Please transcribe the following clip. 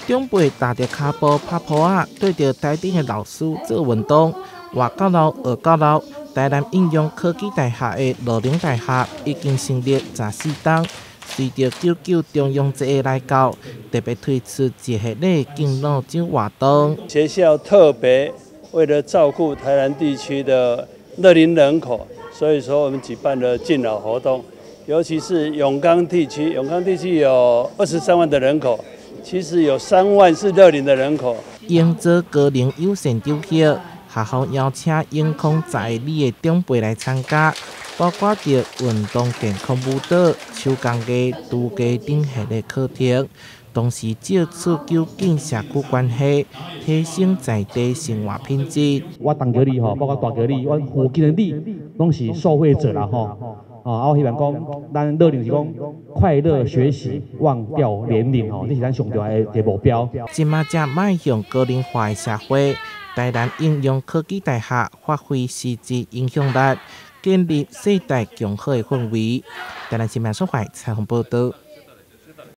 長輩踏著跤步拍噗仔，對著台頂的老師做運動，活夠老，學夠老。台南應用科技大學的樂齡大學已經成立14冬，隨著九九重陽節的來到，特別推出一系列敬老酒活動。學校特別為了照顧台南地區的樂齡人口，所以說我們舉辦了敬老活動，尤其是永岡地區，永岡地區有23萬的人口，其實有3萬是樂齡的人口。營造高齡友善場域，學校邀請永康10里的長輩來參加，包括著運動健康舞蹈、手工藝、廚藝等系列課程，同時藉此糾緊社區關係，提升在地生活品質。我東橋里吼，包括大橋里，阮附近的里，攏是受惠者啦吼。啊，我希望講，咱樂齡是講快樂學習，忘掉年齡吼，這是咱上重要的一个目標。這馬正邁向高齡化的社會，台南應用科技大學發揮實質影響力，建立世代共好的氛圍。台南新聞所懷採訪報道。